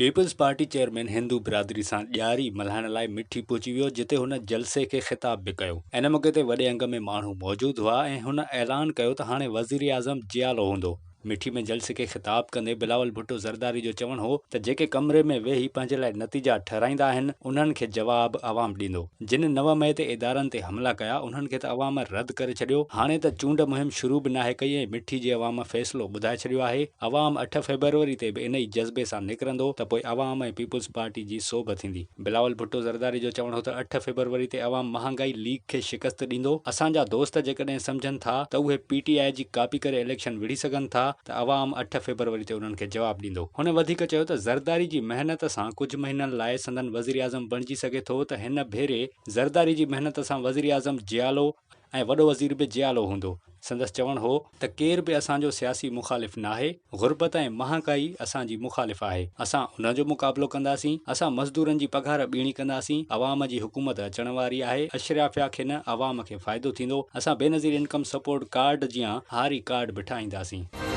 Peoples party chairman هندو برادري سان ڏياري ملهائڻ لاء مٺي پهچي ويو جتي هن جلسي کي خطاب به ڪيو. ان موقعي تي وڏي انگ ۾ ماڻهو موجود هئا ۽ هن اعلان ڪيو ته هاڻي وزيراعظم جيالو هوندو. مٺي ۾ جلسي کي خطاب ڪندي بلاول ڀٽو زرداري جو چوڻ هو ته جيڪي ڪمري ۾ ويهي پنهنجي لاء نتيجا ٺهرائيندا آهن انهن کي جواب عوام ڏيندو. جن 9 مئي تي ادارن تي حملا ڪيا انهن کي ته عوام رد ڪري ڇڏيو، هاڻي ته چونڊ مهم شروع به ناهي ڪئي ۽ مٺي جي عوام فيصلو ٻڌائي ڇڏيو آهي. عوام 8 فيبروري تي به انهي جذبي سان نڪرندو ته پوء عوام ۽ پيپلز پارٽي جي سوڀ ٿيندي. بلاول ڀٽو زرداري جو چوڻ هو ته 8 فيبروري تي عوام مهانگائي ليگ کي شڪست ڏيندو، اسان جا دوست جيڪڏهن سمجهن ٿا ته اهي پي ٽي آء جي ڪاپي ڪري اليڪشن وڙهي سگهن ٿا ته عوام 8 فيبروري تي انهن کي جواب ڏيندو. هن وڌيڪ چيو ته زرداري جي محنت سان ڪجهه مهينن لاء سندن وزيراعظم بڻجي سگهي ٿو ته هن ڀيري زرداري جي محنت سان وزيراعظم جيالو ۽ وڏو وزير به جيالو هوندو. سندس چوڻ هو ته ڪير به اسان جو سياسي مخالف ناهي، غربت ۽ مهانگائي اسان جي مخالف آهي، اسان ان جو مقابلو ڪنداسين، اسان مزدورن جي پگهار ٻيڻي ڪنداسين، عوام جي حڪومت اچڻ واري آهي، اشرافيا کي نه عوام کي فائدو ٿيندو، اسان بينظير انڪم سپورٽ ڪارڊ جيان هاري ڪارڊ به ٺاهينداسين.